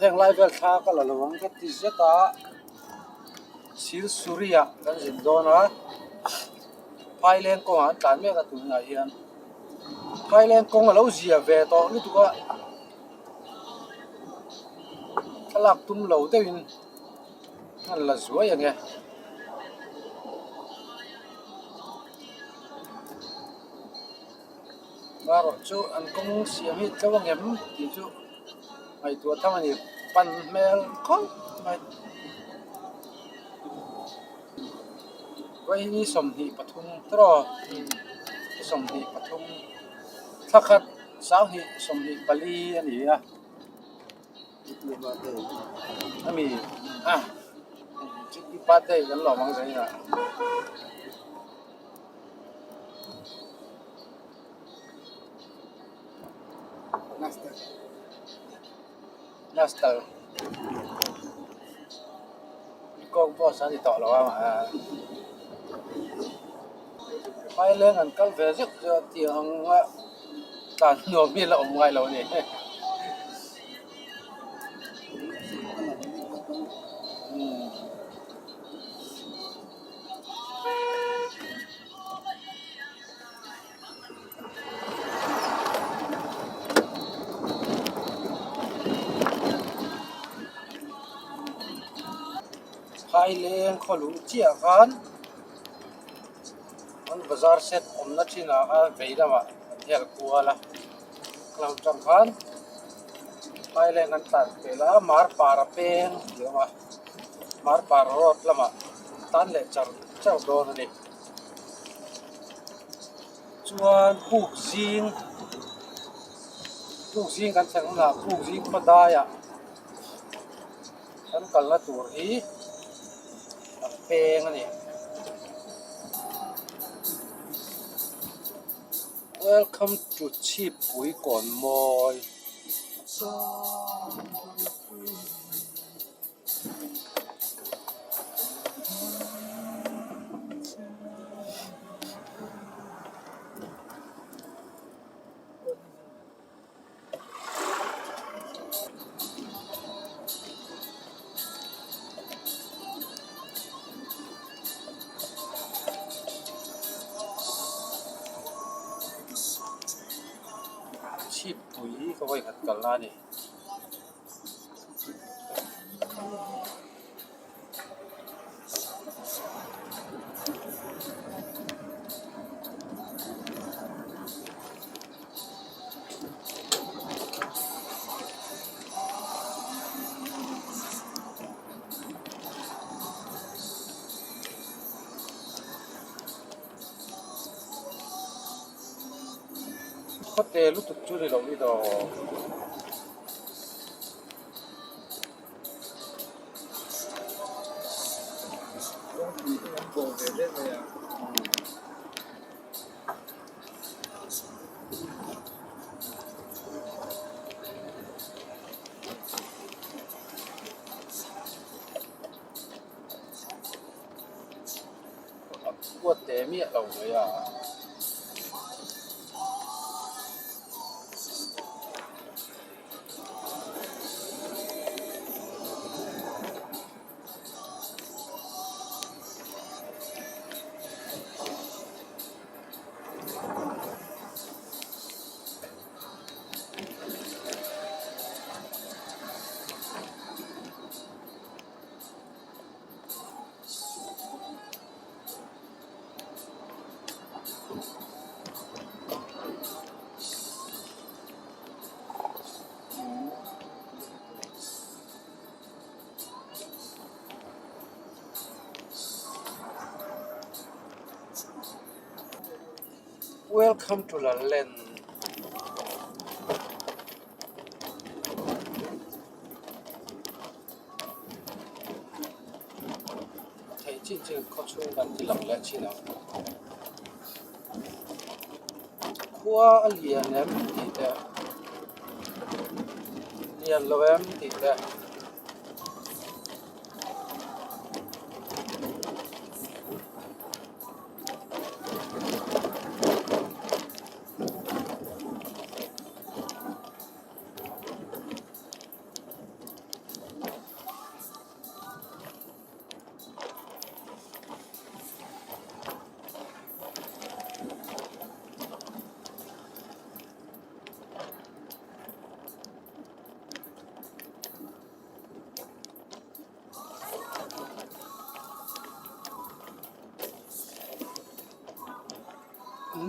Heng lai vel thla ka la lo ang ka ti zet a Silsuri ah kan zin dawn a Phaileng kawngah an tlan mek a tunah hian Phaileng kawng a lo zia ve tawh lutuk a thlalak tum lo deuhin an la zuai ang e. Erawh chu an kawng siam hi tlo ang em tih chu ngaihtuah tham a ni pan hmel khawp mai vawiin hi 23 tawh 23 thla khat sanghnih 24 a ni a ami a birthday kan lawm ang zai ah. Duster kawng pawh a ni tawh lo a Phaileng an kal ve zeuh zeuh a tih ang a tlan nuam hi a la awm ngai lo a ni. Phaileng khaw luh chiah khan an bazar set awmna thinah khan vei lamah an hel kual a khawlam atang khan Phaileng an tlan pel a Marpara peng tih a awm a Marpara road lamah tan leh char char dawn a ni. Chuan puk zing puk zing kan thlen hunah puk zing khaw daiah kan kalna tur hi an peng a ni. Welcome to Chhippui Kawnmawi. Chhippui ka vawikhat kalna a ni. Khawte lutuk chu ni lo hi daw. Kawngpui te an bawh ve hle mai a. A khuat teh miah lo mai a. Welcome to Lallen. Theih chin chin khaw chhung kan ti lang leh chin ang. Khua a lian em tih te lian lo em tih te.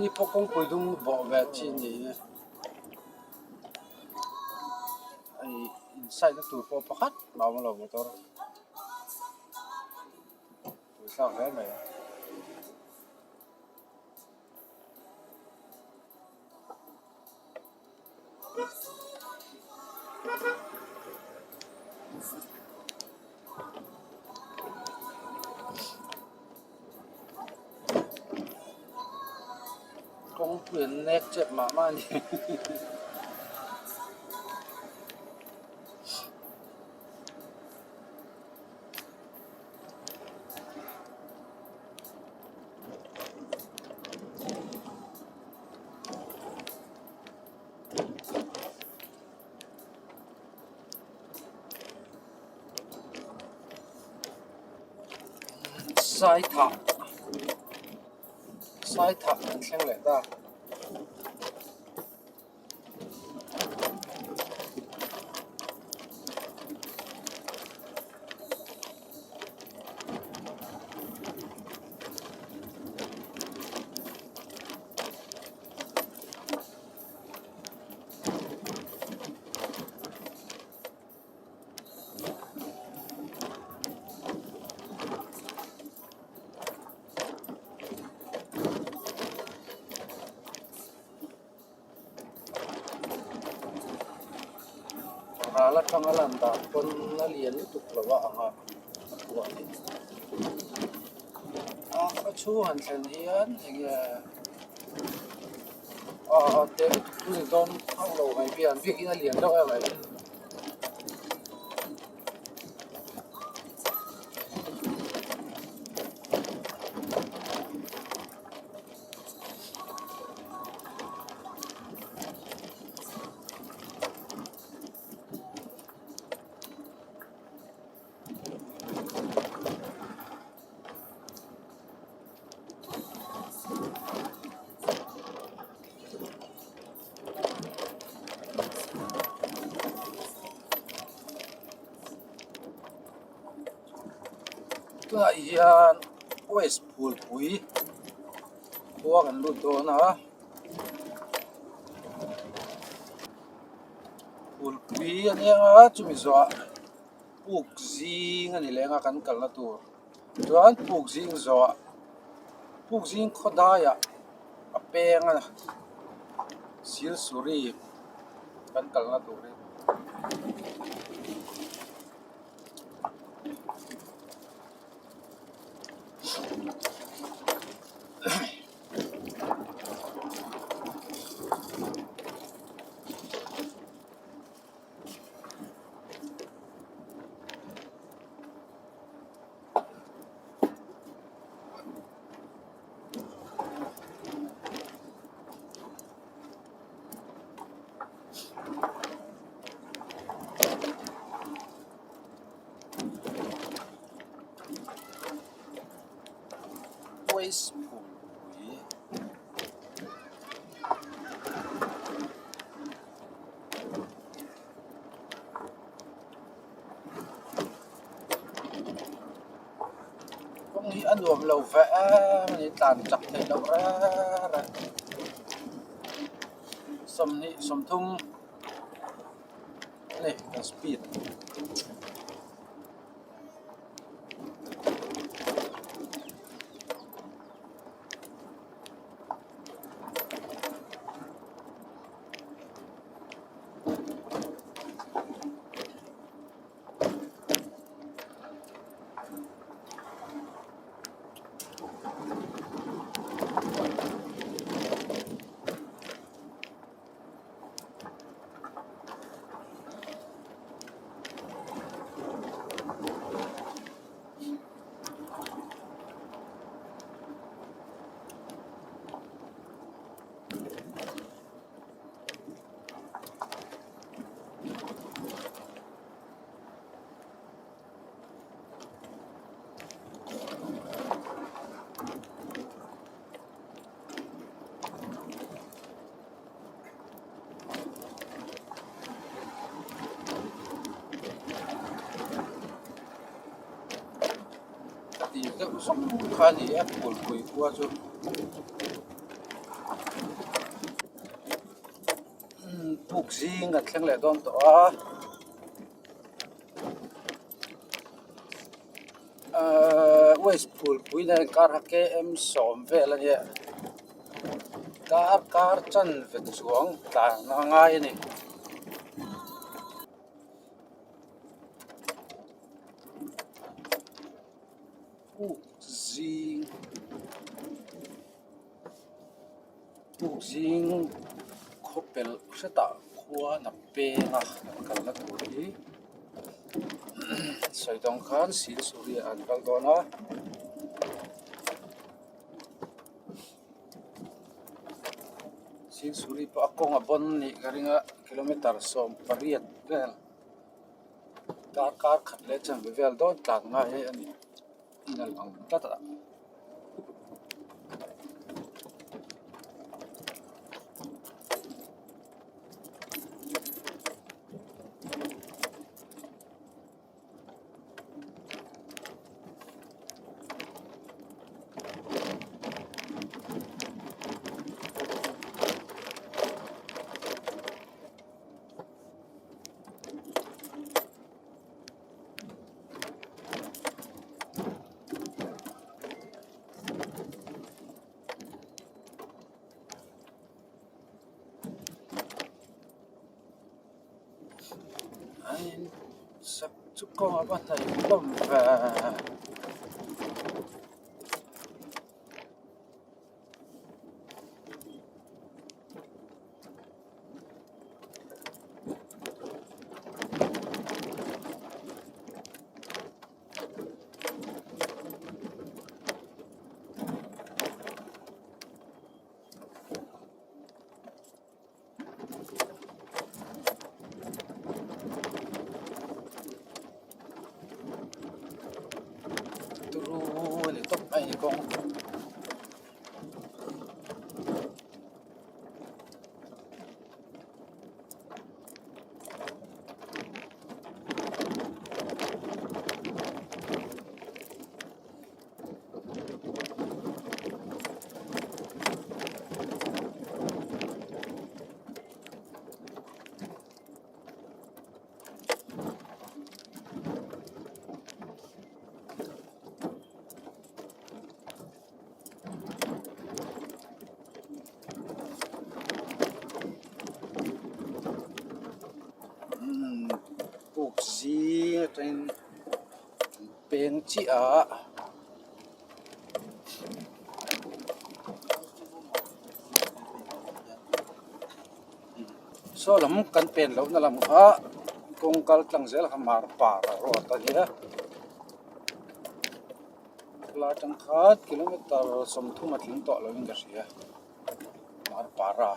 Ni pawh kawngpui dung bawh ve chi a ni e. Hei inside na tur pawh pakhat mah a awm lo motor buaithlak hle mai. Kawngpui an nek chep mah mah a ni. Saithah Saithah an thleng leh ta. Ral atanga lan dan pawn a lian lutuk lo a ang a a phuah hi a khaw chhung han thlen hian enge aw te lutuk chu ni dawn hauh lo mai bian biakin a lian deuh em mai. Tunah hian waste phulpui khua kan lut dawn a phulpui a nia a chumi zawhah puk zing a ni leng a kan kalna tur chuan puk zing zawhah puk zing khaw daiah a peng a silsuri kan kalna tur hi. Waste phulpui kawng hi a nuam lo ve em a ni tlan chak theih loh reng reng 20 30 a ni kan speed. Ka tih deuh zawng kha a ni e phulpui khua chu. zing kan thleng leh dawn tawh a ahh waste phulpui nen kar kha km sawm vel a nia dar kar chanve chuang tlan a ngai a ni. Puk zing puk zing khawpelh hretah khuan a peng a an kalna tur hi sawi dawng khan silsuri ah an kal dawn a. Silsuri pawh a kawng a bawn nih ka ring a kilometer 18 vel. Darkar khat leh chanve vel dawn tlan ngai hi a ni in a lang tlat a. Sak chu kawng a va hnaih hlawm ve. Turu a ni tawp mai kawng. Puk zing atangin an peng chiah a. Saw lam kan pen lohna lam kha kawng kal tlang zel kha mar par a ruat a nia. Khawlai atang khan kilometer 30 a tling tawh lovin ka hria Marpara.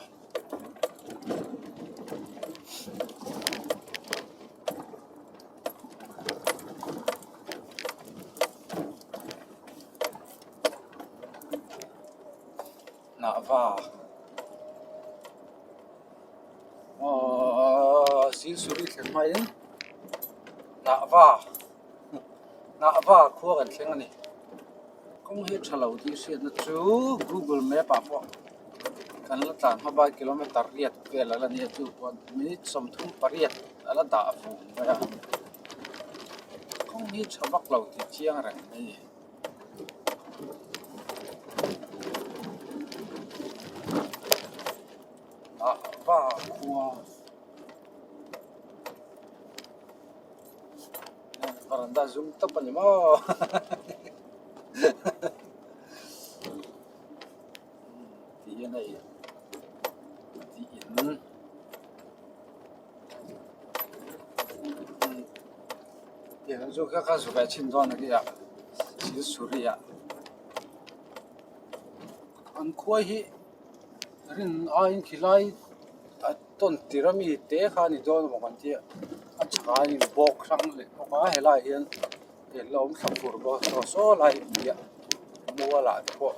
Hnahva aww Silsuri thleng hmain Hnahva. Hnah va khua kan thleng a ni. Kawng hi tha lo tih hriatna chu google map ah pawh kan la tlan hma bai kilometer riat vel a la nia chu pawh minute 38 a la dah vung mai a. Kawng hi tha vak lo tih chiang reng mai a ni. Hnah va khua. Varanda zum tawp a ni maw tih hian hei tih in tiang chu kha kha zu ve chhin dawn a nia thil suri ah an khuai hi rin aiin khilai a tawn tir ami te kha a ni dawn emaw kan tia a chhakah a inbawk hrang leh bawk a helaiah hian eng la awm thla fur bawk a saw saw lai a ni a mual ah te pawh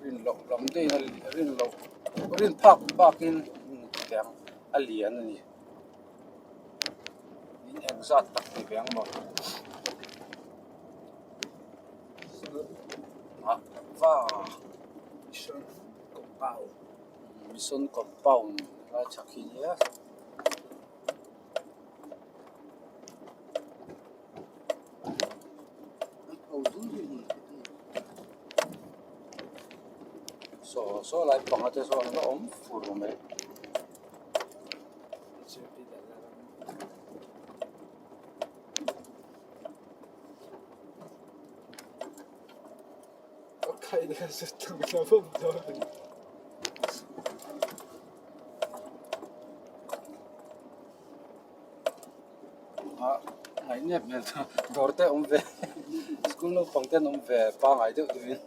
rin loh lam deuhin a rin loh rin phak bakin tiang a lian a ni in engzat tak ni ve ang maw. Ah va. Compound. Mission Compound lai chhak hi nia. Saw saw lai panga te sawn an awm fur mai. Ah ngaihnep hmel chu dawr te a awm ve school naupang te an awm ve pangai deuh deuhin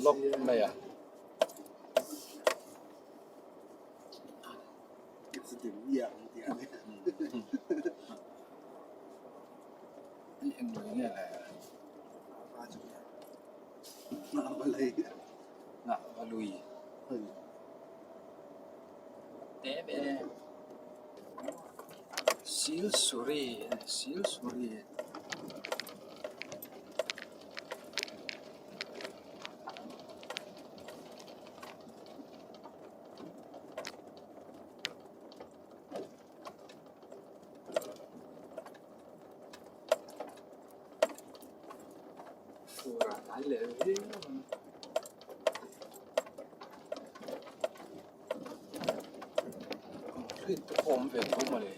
lock mai a. Silsuri Silsuri. Concrete te pawh a awm ve tho mawle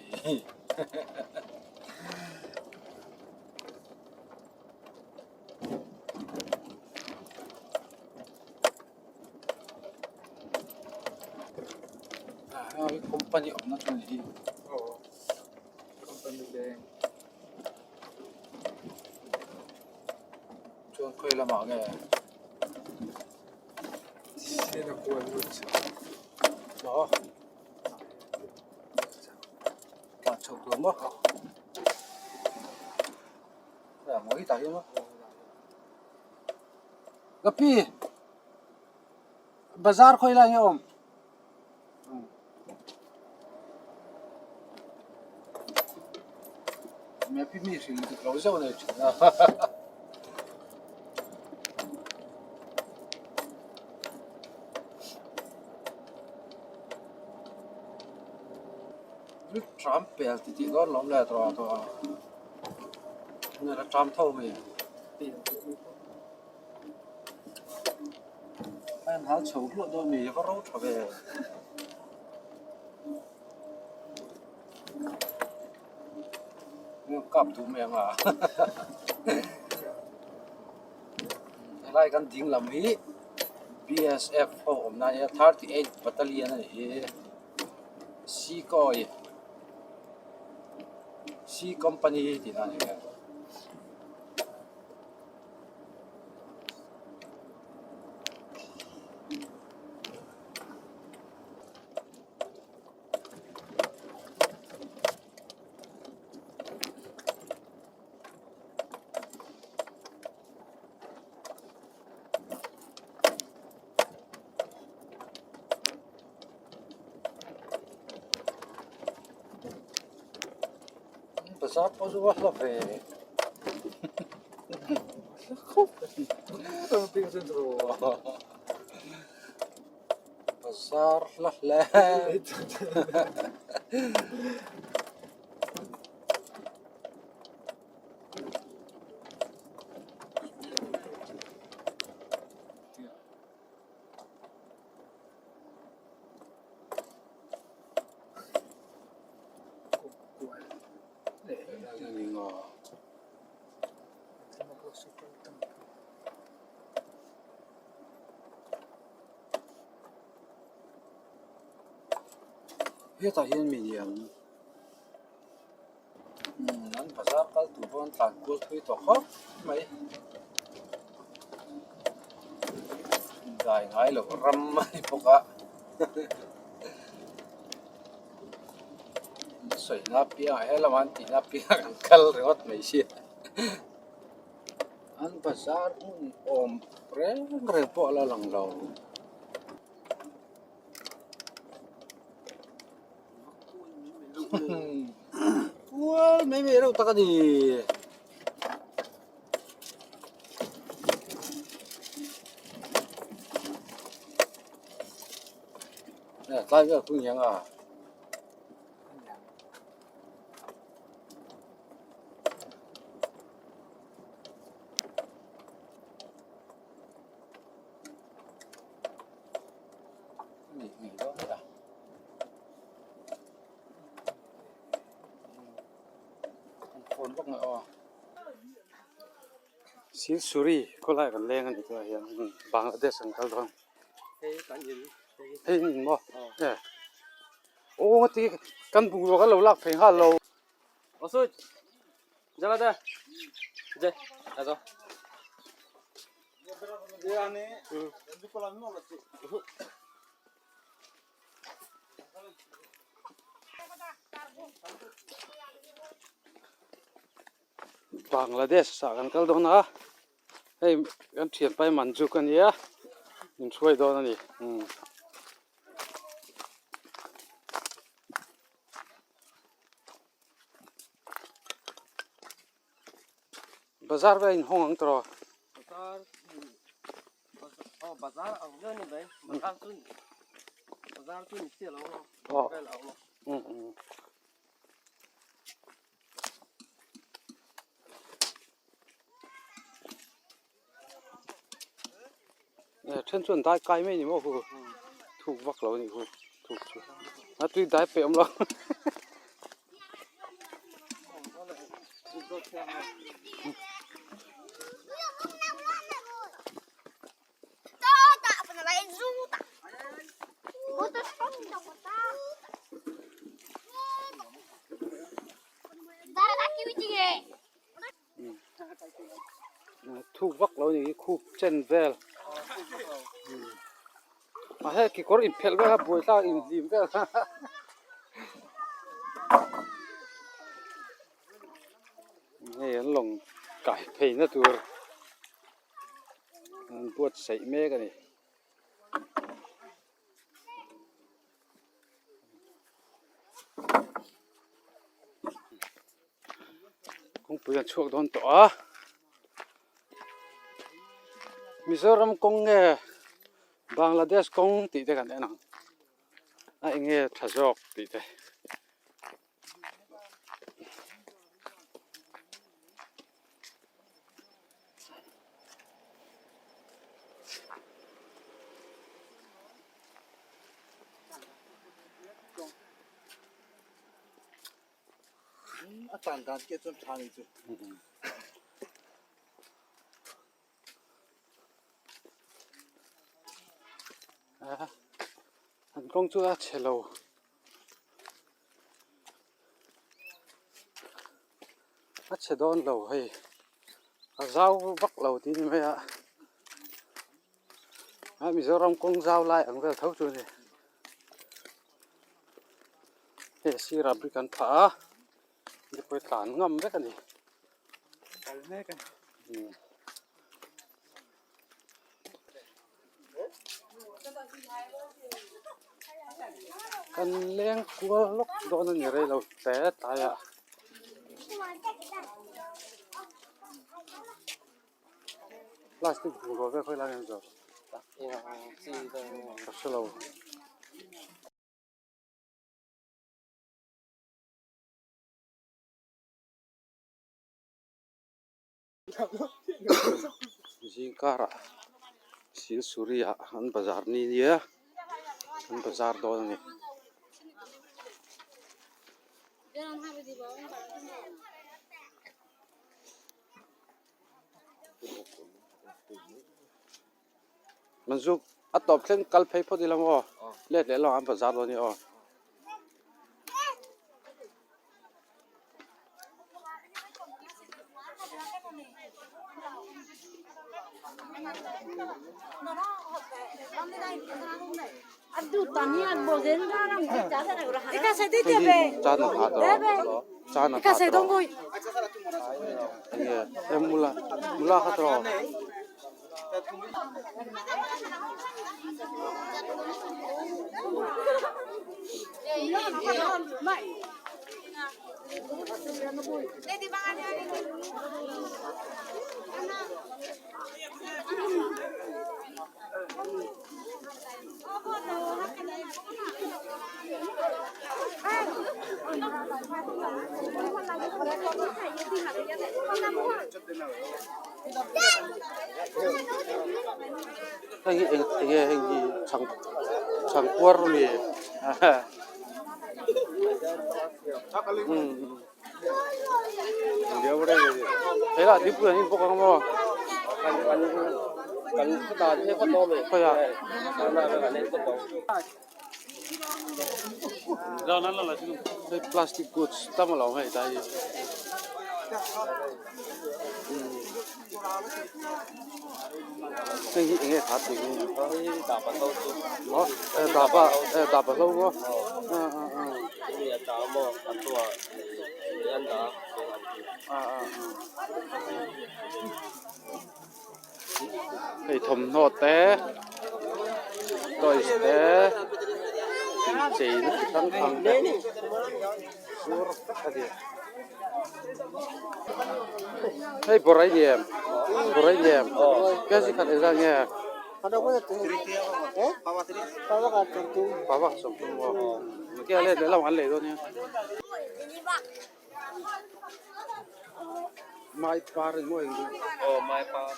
Company awmna chu a ni hi. Company leng. Chuan khawi lamah nge? Sena kual lut chho. Maw? Tlan chho tur maw? Dah maw hi tah hian maw? Ka pi bazar khawi lai nge awm? Pi mi hrilh dik lo zeuh a nei thin a Tram pel ti tih dawn lawm le tawh tawh a nge tram tho mai a in hal chho hluah dawn mi va ro tha ve. Kap duh mai ang a helai kan ding lam hi B_S_F ho awmna a nia 38 battalion a ni hi Sikawi C company tih na a ni e. Bazar pawh chu a hla ve Bazar hla hle. Hetah hian mi niang an bazar kal tur pawh an tlan kual thui tawh khawp mai dai ngai loh ram a ni bawk a sawi na piangah helamah an tihna piangah kan kal ringawt mai sia. An bazar hmun awm reng reng pawh a la lang lo. reuh tak a ni. Tlai vel khu ngiang a. Silsuri khawlai kan leng a ni tunah hian Bangladesh an kal dawn hei an in maw aw ngati kan bungrua kan lo lak phei nghal lo. Bangladesh ah kan kal dawn a hei kan thianpa hi Manjuk a nia min hruai dawn a ni umm. Bazar vel a inhawng ang tawh Then chuan dai kai mai ni maw khu thuk vak lo a nih khu thuk chu a tui dai peh awm lo. Thuk vak lo a ni hi khup chen vel a he kekawr inphelh vel a buai thlak inhlim vel hei an lawng kai phei na tur an buatsaih mek a ni. Kawngpui an chhuak dawn tawh a Mizoram kawng nge Bangladesh kawng tih te kan en ang a eng nge tha zawk tih te. A tan dan khi chuan tha ni chu. An kawng chu a chhe lo. A chhe dawn lo hei a zau vak lo tih ni mai a a Mizoram kawng zau lai ang vel tho chu a ni hei a sirah brick an phah a mipui tlan ngam vek a ni. Kan leng kual lawk dawn a ni rei lo hle tlaiah. Plastic bungrua vel khawi lai nge an zawrh? Ka hre lo. Zing karah Silsuri ah an bazar ni nia an bazar dawn a ni. Manzuk a tawp thleng kal phei phawt ila maw let leh lawng an bazar dawn a ni aw. Chan a phah tawh chan a phah tawh enge e mula mula kha tawh. Hei hi eng enge heng hi chhang chhang puar ami hei lah thingpui an in bawk ang maw khawiah hei plastic goods tam a lo hei tlai hi hei hi enge kha tih hi maw daba daba hlo maw hei thawmhnaw te toys te incheina chi hrang hrang te zur vek a ni hei bawrh ni em bawrh ni em kg khat engzat nge pava 30 maw ke a let leh lamah an lei dawn nia. Mai par eng maw eng duh. Aw mai par.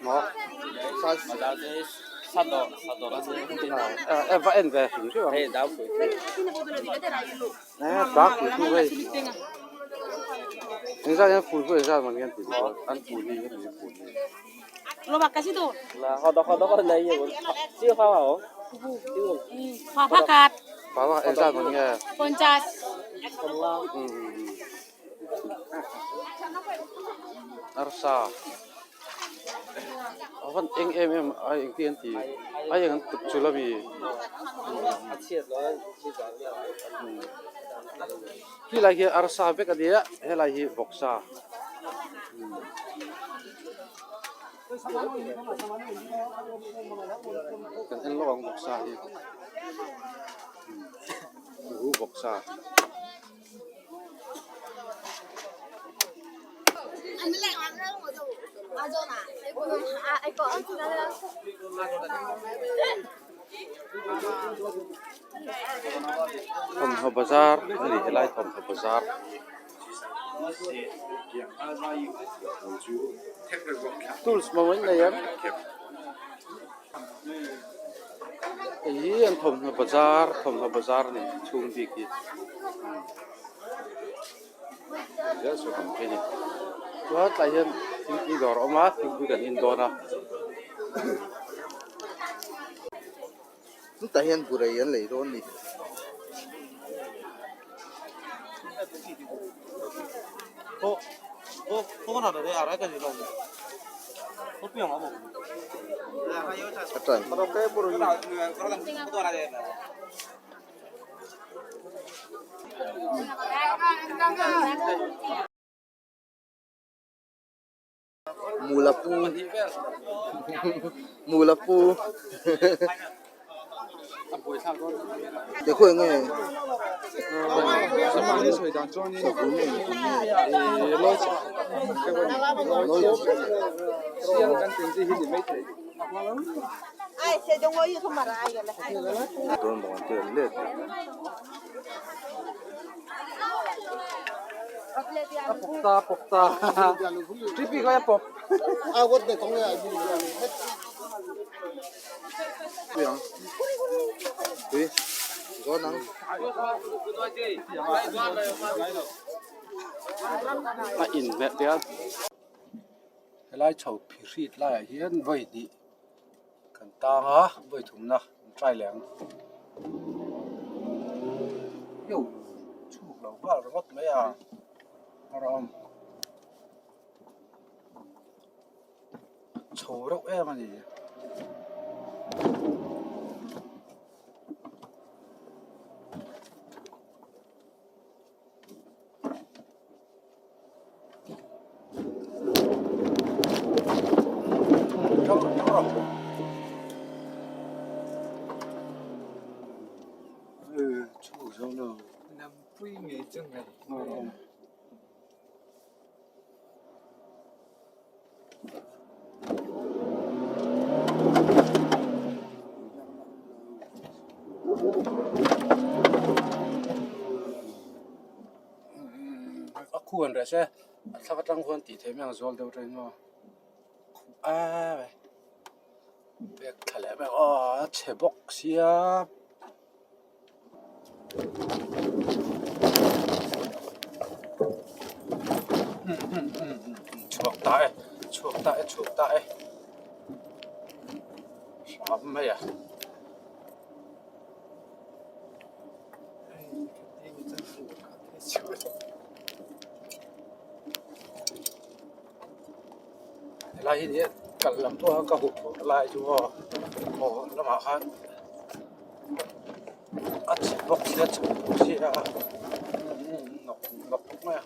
Maw. Va en ve hrim hrim ang. Dak pui chu hei engzat hian fur chu engzat man hian tih an fur hi hemi hi fur hi. Pava engzat man nge arsa a van eng em em a engtin an ti a eng an tuk chul ami khilai hi arsa vek a nia helai hi vawksa kan en lawk ang vawksa hi hu vawksa. Thawmhnaw bazar a ni helai thawmhnaw bazar. Tools mamawh in nei em? Hei hi an thawmhnaw bazar thawmhnaw bazar a ni chhung bik hi zel sawi tam phei a ni chuan tlai hian thingpui dawr a awm a thingpui kan in dawn a. Chutah hian burei an lei dawn a ni. Mula pu mula pu te khawi nge A pawp ta a pawp ta TP kha a pawp. A in hmeh te a. Helai chho phihrit laiah hian vawi hnih kan tang a vawi thumna an try leh ang. Yo chhuk lo nghal ringawt mai a a rawng chho reuh em a ni. pui ngei chu ngaih. A khu an reh se a thla atang khuan tih theih mai ang zawl deuh atangin maw a bag thla leh mai ang aw a chhe bawk sia. Chhuak ta e chhuak ta e chhuak ta e hram mai a. Helai hi nia kal lam pawh ka huh phurh lai chu aw aw lamah khan a chhe bawk sia chhe bawk sia nawk nawk mai a.